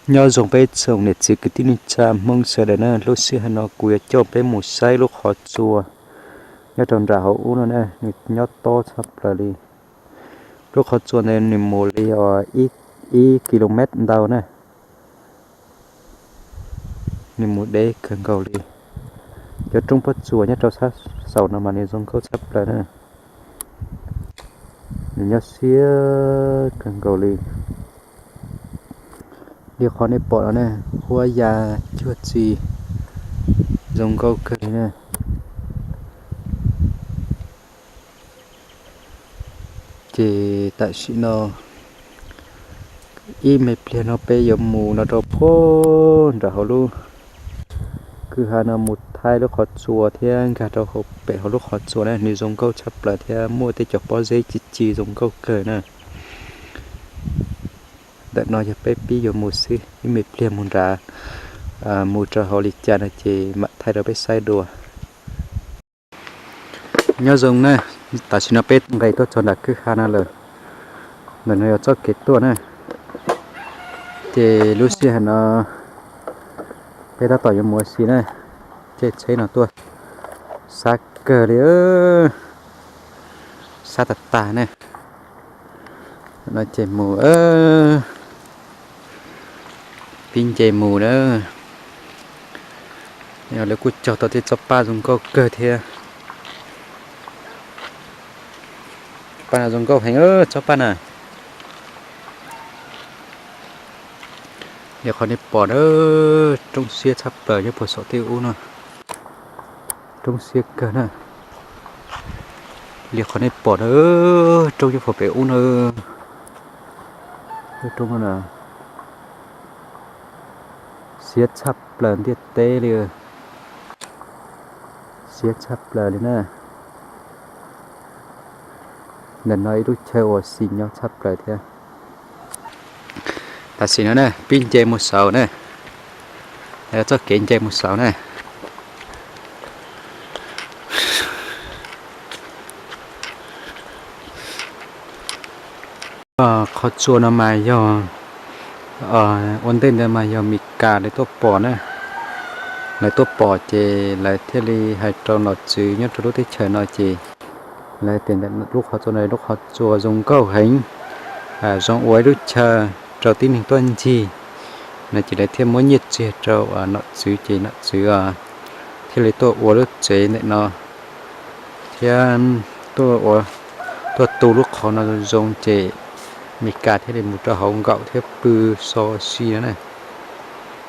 Nyob zoo peb tsoom niam txiv kwv tij neej tsa Hmoob sawv daws na, lub sij hawm no kuv yuav coj peb mus saib lub qhov tsua nyob rau nram hauv ub no na, nws nyob tob tshaj plaws li. Lub qhov tsua ntawd nws mus li ib kilomev ntau na, nws mus deb kawg nkaus li. Cov roob pob tsuas nyob rau sab saum no mas nws zoo nkauj tshaj plaws na, nws nyob siab kawg nkaus li. Li qhov nej pom no ne, huab ya cuag txi, zoo nkauj kawg li na. Ces tam sim no ib me pliag no peb yuav mus no rau puag nram hauv lub kwj ha no mus thaij lub qhov tsua thiab nkag rau hauv pem hauv lub qhov tsua na, nws zoo nkauj tshaj plaws thiab muaj tej cov pob zeb ci ci zoo nkauj kawg na. Ntawm no yog peb pib yuav mus xwb, ib me pliag mus nrad, mus rau hauv li cas no ces mam thaij rau peb saib dua. Nyob zoo na, tam sim no peb nqes tuaj txog nram kwj ha no lawm. Ntawm no yog txoj kev tuaj na. Ces lub sij hawm no peb tab tom yuav mus ua si na, caij tsheb no tuaj, sab kawg li, sab tag tag ne. No ces mus, pib nce mus na. Lawv kuj cog tau tej txoj paj zoo nkauj kawg thiab. Paj no zoo nkauj heev, txoj paj na. Li qhov nej pom na, roob siab tshaj plaws nyob puag saum tej ub no, roob siab kawg na. Li qhov nej pom na, roob nyob puag pem ub na, roob no na, siab tshaj plaws ntiaj teb li, siab tshaj plaws li na. Ntawm no ib lub chaw uas xis nyob tshaj plaws thiab. Tam sim no na pib nce mus saud na, txoj kev nce mus saud na. Qhov tsua no mas yog ua ntej ntawd mas yog Mes Kas lawv tuaj pom na. Lawv tuaj pom ces lawv thiaj li hais rau nom tswv nyob rau lub teb chaws no ces lawv tias ntawm lub qhov tsua no lub qhov tsua zoo nkauj heev, zoo ua ib lub chaw rau tib neeg tuaj ncig no ces lawv thiaj muab nyiaj txiag rau nom tswv ces nom tswv thiaj li tuaj ua lub tsev ntawm no thiab tuaj tu lub qhov no zoo ces Mes Kas thiaj li mus rau hauv nkaum thiab pw so si no na.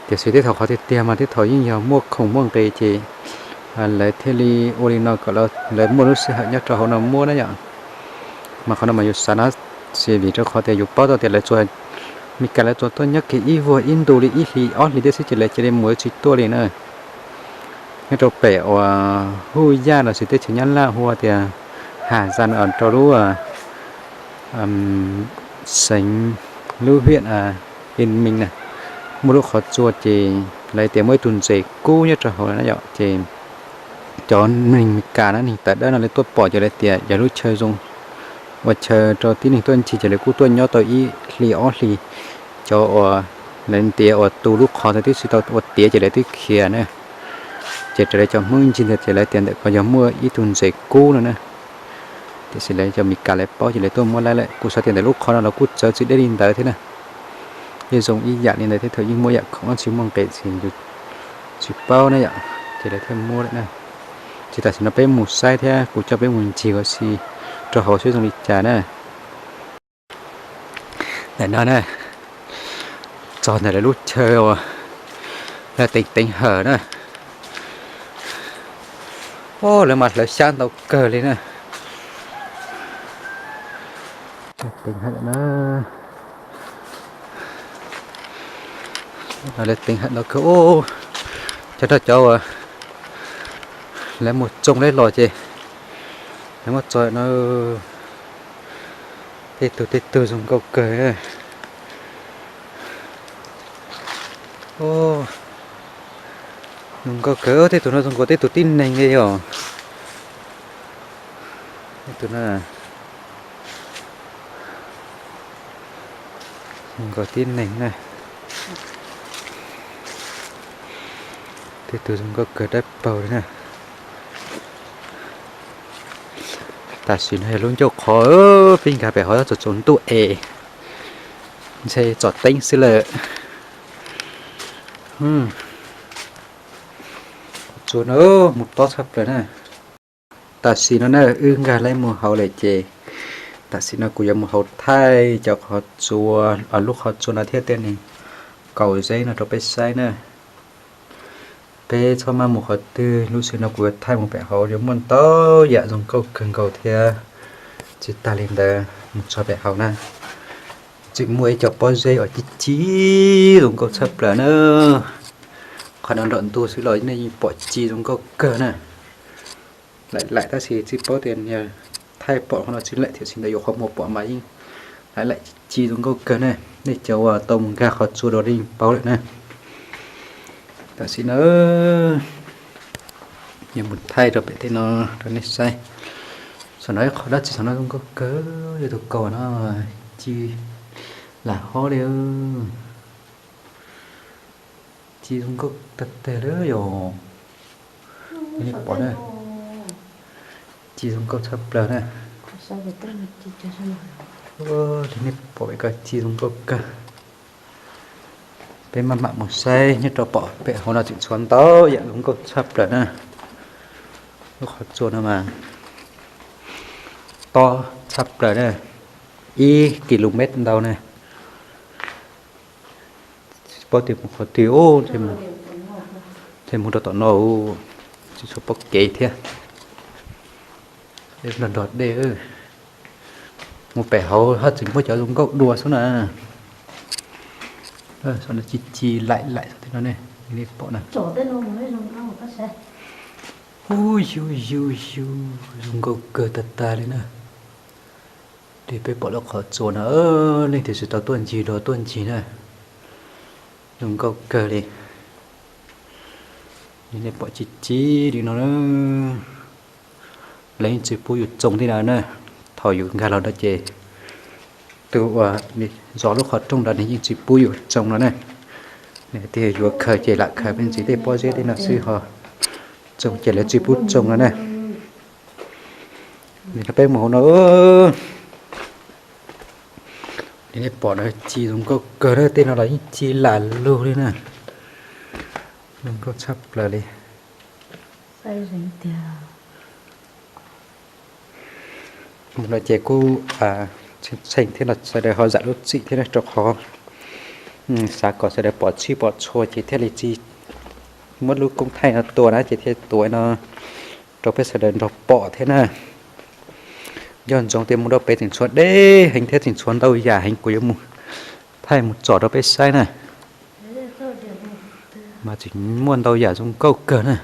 Tiam sis tej thaum qhov tiag tiag mas tej thaum yeej yog muaj khoom muaj nqe ces lawv thiaj li ua li no kom lawv muaj lub sij hawm nyob rau hauv no muab na yom. Mas qhov no mas yus xav no xis vim rau qhov tias yus paub tau tias lawv tsuas, Mes Kas lawv tsuas tuaj nyob kiag ib vuag ib ntu li ib hlis ob hlis thiab xwb ces lawv cia li mus tsis tuaj li na. Nyob rau pem uas Huj Yaj los sis teb chaws Nyab Laj hu tias Has Zas rau lub xeev, lub hiam Yên Minh na, muaj lub qhov tsua ces lawv tias muaj ib tug ntses kub nyob rau hauv na yom. Ces cov neeg Mes Kas na, neeg tawv dawb no lawv tuaj pom ces lawv tias yog lub chaw zoo ua chaw rau tib neeg tuaj ncig ces lawv kuj tuaj nyob tau ib hlis ob hlis. Cov uas lawv ntiav uas tu lub qhov ntawd twb tsis tau ua tiav ces lawv twb khiav na. Ces raws li cov Hmoob ncig ntawd ces lawv tias ntawm ko yog muaj ib tug ntses kub no na. Tiam sis lawv cov Mes Kas lawv paub ces lawv tuaj muab laib lawm. Kuv xav tias ntawm lub qhov no los kuj txawv tsis deb li ntawd thiab na. Yeej zoo ib yam li ntawd thiab, thaum yeej muaj yam khoom tsis muaj nqe ces yus tsis paub na yom, ces lawv thiaj muab lawm na. Ces tam sim no peb mus saib thiab kuv coj peb mus ncig ua si rau hauv saib zoo li cas na. Ntawm no na, txog ntawm lawv lub chaw uas lawv teev teev hawm na. Lawv mas hlawv xyab ntau kawg li na. Teev hawm na. Lawv teev hawm ntau kawg. Cov no cov uas lawv mus tsoo lawv los ces lawv muab tso no. Tej tug tej tug zoo nkauj kawg. Zoo nkauj kawg, tej tug no zoo nkaus tej tug tib neeg li os. Tej tug no zoo nkaus tib neeg na. Tej tug zoo nkauj kawg dawb paug li na. Tam sim no yog lub ncauj qhov, peb nkag pem hauv txog tsaus ntuj es ntshe tsom teeb xwb lawm. Qhov tsua no mus tob tshaj plaws na. Tam sim no na wb nkag lawm mus hauv lawm ces tam sim no kuv yuav mus hauv thaij cov qhov tsua, lub qhov tsua no thiab tej niag kaus zeb no rau peb saib na. Peb txhob maj mus qhov twg, lub sij hawm no kuv yuav thaij mus pem hauv yuav muaj ntau yam zoo nkauj kawg nkaus thiab. Tsis tas li ntawd mus txog pem hauv na, tseem muaj ib co pob zeb uas ci ci zoo nkauj tshaj plaws na. Qhov no nram ntug xwb los nej yeej pom ci zoo nkauj kawg na. Laim laim tab sis tsis paub tias thaij pom qhov no tsis laim thiab, tsis ntawd yuav qhov muag pom mas yeej laim laim ci ci zoo nkauj kawg na. Nej cov uas tau mus nkag qhov tsua dua yeej paub lawm na. Tam sim no yuav mus thaij rau pem tej no rau nej saib. Saum no ib qho dab tsi saum no zoo nkauj kawg, yog tus kaus no ci lam hob li. Ci zoo nkauj tag tag li yom. Nej pom na, ci zoo nkauj tshaj plaws na. Nej pom ko ci zoo nkauj kawg. Peb maj mam mus saib nyob rau pom pem hauv no tseem tshuav ntau yam zoo nkauj tshaj plaws na. Lub qhov tsua no mas tob tshaj plaws na, ib ki lus mev ntau na. Tsis paub tias mus qhov twg, ntshe mus rau tom no tsis tshua paub kev thiab. Nrog nrog dej, mus pem hauv haj tseem muaj cov zoo nkauj dua xwb na. Saum no ci ci laim laim saum tej no ne, nej pom na. Hu yu yu yu, zoo nkauj kawg tag tag li na. Ces peb pom lub qhov tsua no, leej twg tsis tau tuaj ncig dua tuaj ncig na, zoo nkauj kawg li. Nej pom ci ci li no na. Lawv yeej tsis pub yus tsoo tej no na. Thaum yus nkag los no ces tus uas zov lub qhov rooj nrad nws yeej tsis pub yus tsoo no na. Nws tias yuav khaws ces lam khaws, peb ntxiv tej pob zeb tej no xwb ho tsoo ces lawv tsis pub tsoo no na. Nws rau peb mus hauv no. Nej pom na, ci zoo nkauj kawg na, tej no los yeej ci lam lug li na. Zoo nkauj tshaj plaws li. Mus no ces kuj tshee thiab no sawv daws ho zam lub txim thiab rau qhov xav kom sawv daws pom tshij pom tshua ces thiaj li tsis muab lub koob thaij no tua na, ces thiaj tua no rau peb sawv daws nrog pom thiab na. Nco ntsoov tias mus rau pem tseem tshuav deb heev thiab tseem tshuav ntau yam heev, kuv yuav mus thaij mus tsom rau peb saib na. Mas tseem muaj ntau yam zoo nkauj kawg na.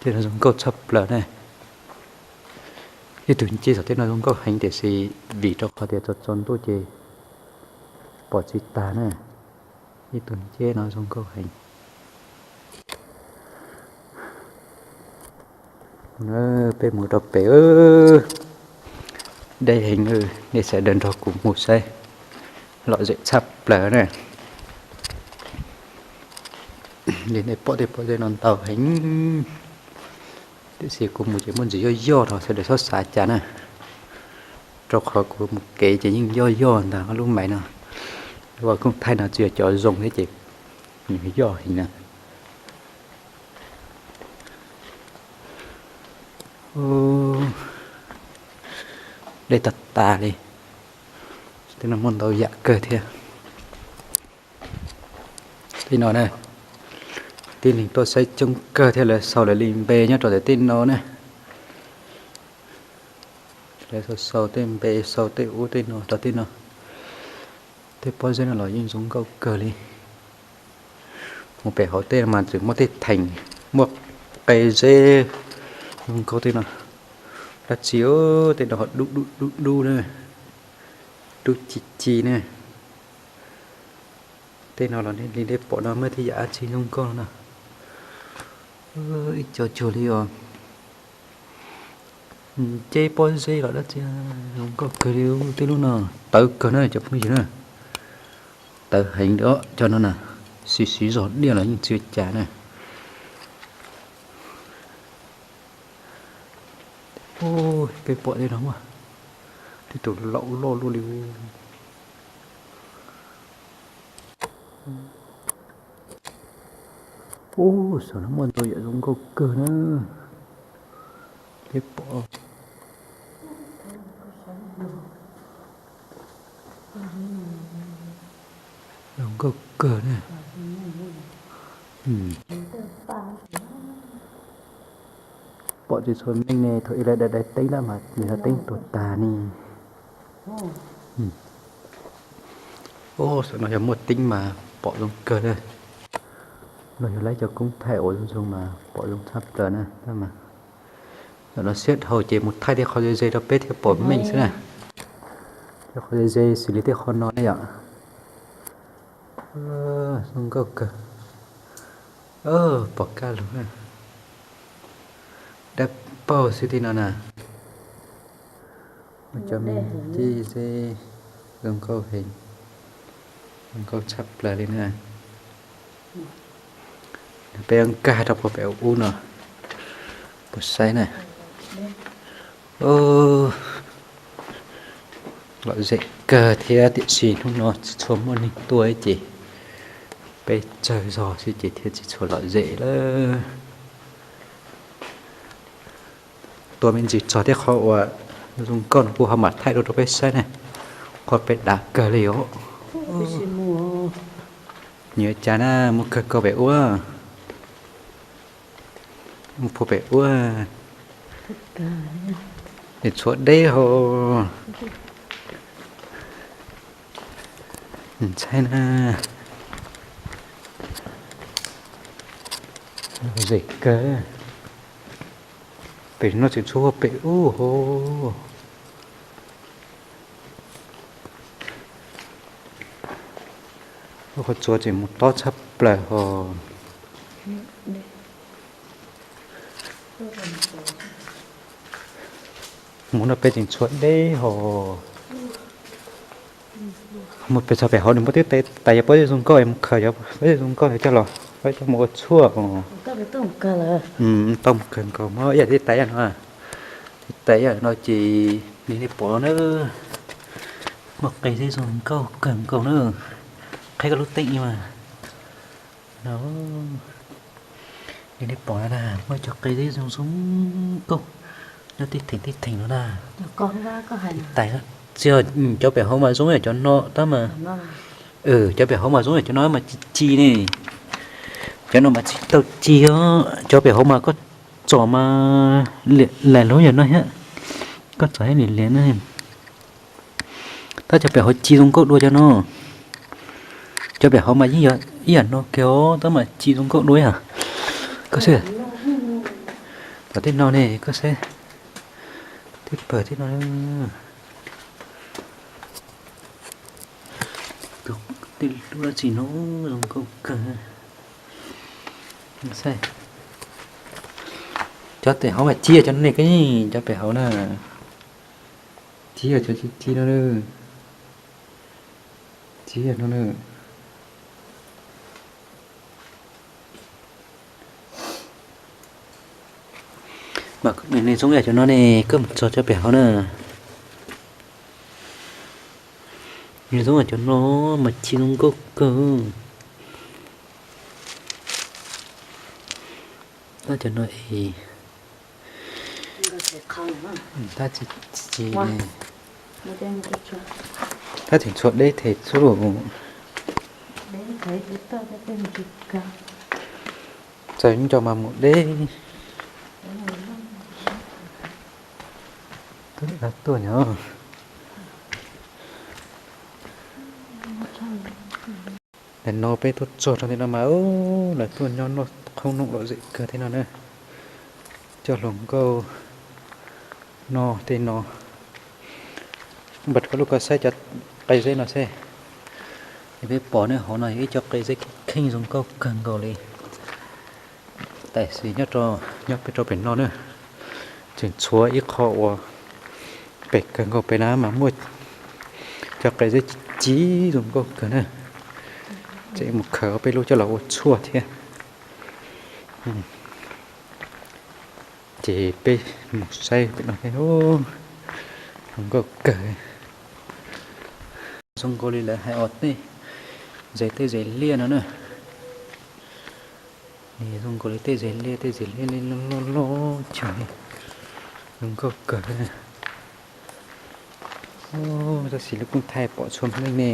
Tej no zoo nkauj tshaj plaws na. Ib tug nceb saum tej no zoo nkauj heev tiam sis vim rau qhov tias tsaus tsaus ntuj ces pom tsis tag na. Ib tug nceb no zoo nkauj heev. Peb mus rau pem, deb heev, nej sawv daws nrog kuv mus saib, lom zem tshaj plaws na. Nej pom tej pob zeb no ntau heev, tiam sis kuv mus ces muaj ntsis yoj yoj rau sawv daws txhob xav cas na, rau qhov kuv mus kev ces yeej yoj yoj ntag lub maiv no. Ua koob thaij no tsis yog cov zoo thiab ces nws yoj heev na. Deb tag tas li. Tej no muaj ntau yam kawg thiab. Tej no na, tib neeg tuaj saib coob kawg thiab lawv sau lawv li npe nyob rau ntawm tej no na. Lawv sau sau tej npe sau tej ub tej no rau tej no. Tej pob zeb no los yeej zoo nkauj kawg li. Mus pem hauv tej mas tseem muaj tej theem, muaj qe zeb zoo nkauj tej no. Dab tsi, tej no ho dub dub dub dub na, dub ci ci na. Tej no los li nej pom no muaj tej yam dab tsi zoo nkauj no na. Ib co cuag li os. Nce pob zeb los dab tsi, zoo nkauj kawg li. Tej lub no tawv kawg na cov phooj ywg na. Tawv heev li os cov no na. Siv siv zog diaj los yeej tsis ua cas na. Peb pom tej no, tej tus laus loj luaj li. Ub, saum no muaj ntau yam zoo nkauj kawg na. Peb pom zoo nkauj kawg na. Pom tsis tshua meej ne, thaum ub lawv dai dai teeb lawm mas nws yog teeb tuag tag ne. Ub, saum no yog muaj teeb mas pom zoo kawg na. No yog lawv cov koob thaij ua zoo zoo mas pom zoo tshaj plaws na. Tab mas zaum no siab dhau ces mus thaij tej qhov ze ze rau peb thiaj pom meej xwb na. Tej qhov ze ze xws li tej qhov no ne yom. Zoo nkauj kawg. Pom kaj lug na. Dab paug xwb tej no na. Muaj cov me ntsis xwb, zoo nkauj heev, zoo nkauj tshaj plaws li na. Peb nkag rau puag pem ub no, puas saib na. Lom zem kawg thiab tiam sis hnub no tsis tshua muaj neeg tuaj ces peb tsawg zog xwb ces thiaj tsis tshua lom zem lawm. Tua me ntsis txog tej qhov uas zoo nkauj no kuv ho mam thaij dua rau peb saib na. Qhov pem dav kawg li os. Nyiam cas na, mus kawg nkaus pem ub. Mus puag pem ub. Es tshuav deb ho. Ntxhais na. Lom zem kawg. Pem no tseem tshuav pem ub ho. Lub qhov tsua tseem mus tob tshaj plaws ho. Mus no pem tseem tshuav deb ho. Mus pem txog pem hauv nws muaj twb tais, yog peb zoo nkauj mus khaws, yog peb zoo nkauj coj los peb coj mus ua tshuaj. Tau mus kawg nkaus, muab ib yam li tais no, tais no ces li nej pom no na. Muaj qe zeb zoo nkauj kawg nkaus na. Qheb koj lub teeb ib mas. Li nej pom na, muaj cov qe zeb zoo zoo nkauj nyob tej theem tej theem no na. Tais, tsis yog, cov pem hauv mas zoo yam cov no tab mas. Cov pem hauv mas zoo yam cov no mas ci ci ne. Cov no mas tsis tau ci os, cov pem hauv mas koj txom mas liam lais lub yam no thiab. Koj txom thiab liam liam na. Tab cov pem hauv ci zoo nkauj dua cov no. Cov pem hauv mas yeej yog ib yam no kiag os, tab mas ci zoo nkauj dua yam. Koj saib, tom tej no ne koj saib, tej pawg tej no. Tej lub dab tsi no zoo nkauj kawg. Cov pem hauv mas ci cov no ne, cov pem hauv na. Ci cov ci ci no, ci no. Mas nws zoo yam cov no ne, koj mus txog cov pem hauv na. Nws zoo yam cov no mas ci zoo nkauj kawg. Tab cov no es tab tsis ci, tab tseem tshuav deb them xwb. Txawm nco mas mus deb. Tuaj nyob, lawv no peb tuaj txog rau ntawm no mas lawv tuaj nyob noj qhob noom lom zem kawg tej no na. Coj hluas nkauj noj tej no. Npaj rau koj lub koj saib cov qe zeb no seb. Es peb pom ne hauv no yog ib co qe zeb kheej zoo nkauj kawg nkaus li. Tam sim nyob rau, nyob peb rau pem no na, Tseem tshuav ib qho uas pem kawg nkaus pem na mas muaj cov qe zeb ci zoo nkauj kawg na. Tseem mus khaws ob peb lub coj los ua tshuaj thiab. Ces peb mus saib pem no thiab. Zoo nkauj kawg. Zoo nkaus li lawv hais os, tej zes, tej zes liaj no na. Nws zoo nkaus li tej zes liaj, tej zes liaj li loj loj loj chaw li. Zoo nkauj kawg. Tab sis lub kooj thaij pom txhua meej ne.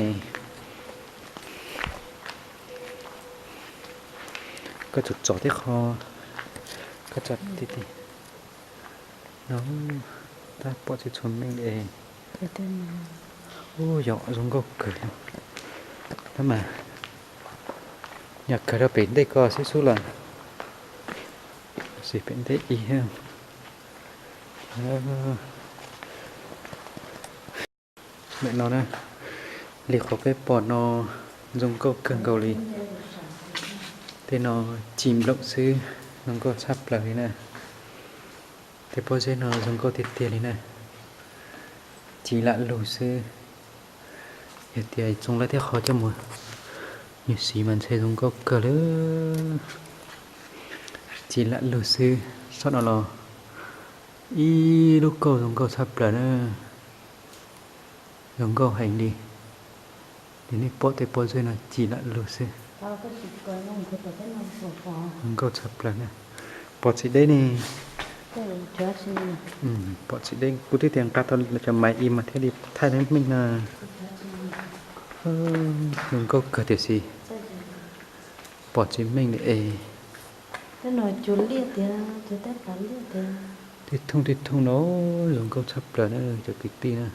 Koj tsom tsom tej qho, koj tsom ti ti no, tab pom txhua txhua meej li. Ub, yog zoo nkauj kawg li. Tab mas yog kawg rau pem ntej ko xwb xub los, tab sis pem ntej ib ntawm no na, li qhov peb pom no zoo nkauj kawg nkaus li. Tej no ci nploom xwb, zoo nkauj tshaj plaws li na. Tej pob zeb no zoo nkauj tiag tiag li na, ci lam lug xwb. Yog tias txooj lab thiab qhov coj mus nyuag siv mas ntshe zoo nkauj kawg li. Ci lam lug xwb, saum no los ib lub kauj zoo nkauj tshaj plaws na. Zoo nkauj heev li. Ces nej pom tej pob zeb no ci lam lug xwb. Zoo nkauj tshaj plaws na. Pom txiv deb ne. Pom txiv deb, kuv twb tias nqa tau cov maiv ib mas thiaj li thaij meej na. Zoo nkauj kawg tiam sis pom tsis meej li es. Tej thooj tej thooj no zoo nkauj tshaj plaws na cov kwv tij na.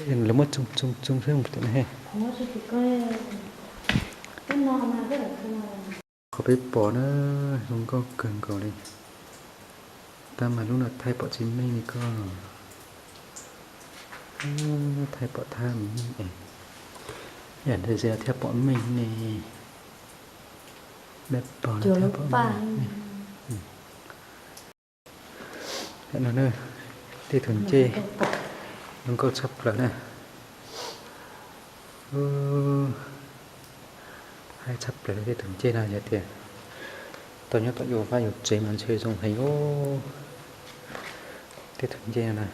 Lawv muab txoo txoo txoo xwb. Qhov peb pom na, zoo nkauj kawg nkaus li. Tab mas lub no thaij pom tsis meej li koj. Thaij pom thaj meej es, yam ntawd thiaj pom meej ne. Dab pog no thiaj pom meej. Tej tus ncej zoo nkauj tshaj plaws na. Haib tshaj plaws tej tus ncej no yog tias tau nyob tom yus vaj yus tsev mas ntshe zoo heev os. Tej tus ncej no na,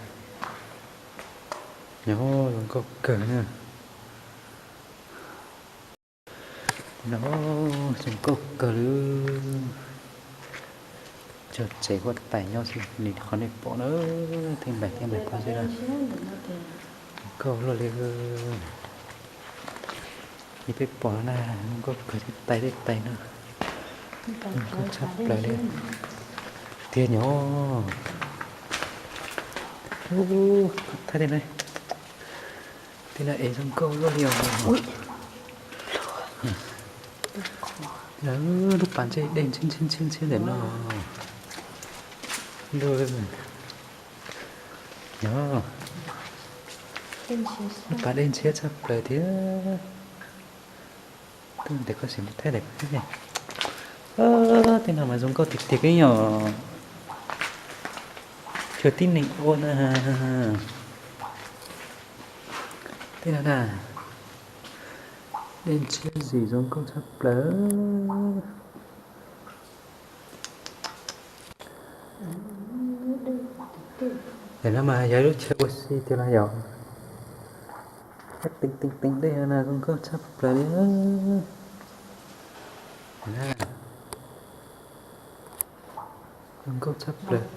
nyob zoo nkauj kawg na. No zoo nkauj kawg li. Cov tsev huab tais nyob xwb li qhov nej pom na, tej nplaim thiab nplaim pog xwb na. Zoo nkauj luaj li. Li peb pom no na, zoo nkauj kawg, tej tais tej tais no. Zoo nkauj tshaj plaws li. Tiag nyom. Thaj tej no, tej no es zoo nkauj luaj li os. Lub pas ntseb dej ntshiab ntshiab ntshiab ntawm no. Ntuj, nyob, lub pas dej ntshiab tshaj plaws thiab. Twb ntes koj sim mus thaij daim koj thiab ne. Tej no mas zoo nkauj tiag tiag koj yom. Cov tib neeg ua na. Tej no na, dej ntshiab zim zoo nkauj tshaj plaws. Ntawm no mas yog ib lub chaw ua si tiag los yog? Teeb teeb teeb dej no na zoo nkauj tshaj plaws li. Zoo nkauj tshaj plaws.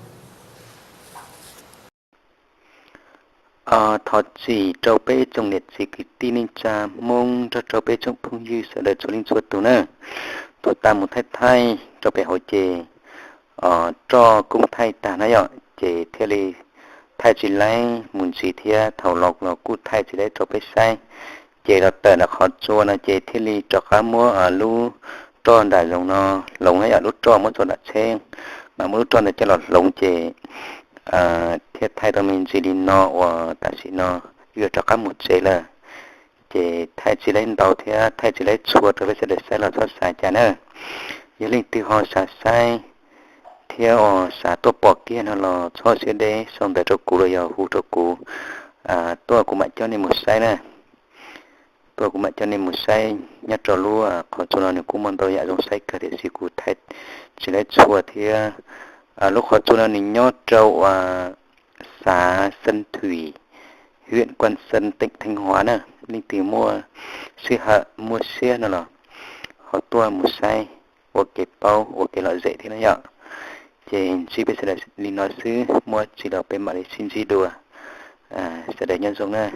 Thov txim rau peb tsoom niam txiv kwv tij neej tsa Hmoob nrog rau peb tsoom phooj ywg sawv daws txhua leej txhua tus na. Tuaj tas mus thaij thaij rau pem hauv ces roj kuj thaij tag na yom, ces thiaj li thaij tsis laib mus ntxiv thiab, thaum los los kuj thaij tsis laib rau peb saib. Ces los tawm ntawm qhov tsua no ces thiaj li rov qab muab lub roj nram zoov no hloov na yom, lub roj muab tso nram tsheb mas muab lub roj ntawd coj los hloov ces thiaj thaij tau me ntsis li no uas tam sim no yuav rov qab mus tsev lawm. Ces thaij tsis laib ntau thiab thaij tsis laib txhua rau peb sawv daws saib los txhob xav cas na. Yog leej twg ho xav saib thiab uas xav tuaj pom kiag no los txhob siab deb sau ntawv rau kuv los yog hu rau kuv, tuaj kuv mam coj nej mus saib na. Tuaj kuv mam coj nej mus saib. Nyob rau lub qhov tsua no nws kuj muaj ntau yam zoo saib kawg tiam sis kuv thaij tsis laib txhua thiab. Lub qhov tsua no nws nyob rau uas xav Xeeb Thwm, hiam Kuaj Xeeb, teem Theej Huav na. Leej twg muaj sij hawm muaj siab no los ho tuaj mus saib ua kev paub ua kev lom zem thiab na yom. Ces ntsib peb sawv daws li no xwb, muaj tsis los peb mam li sib ntsib dua. Sawv daws nyob zoo na.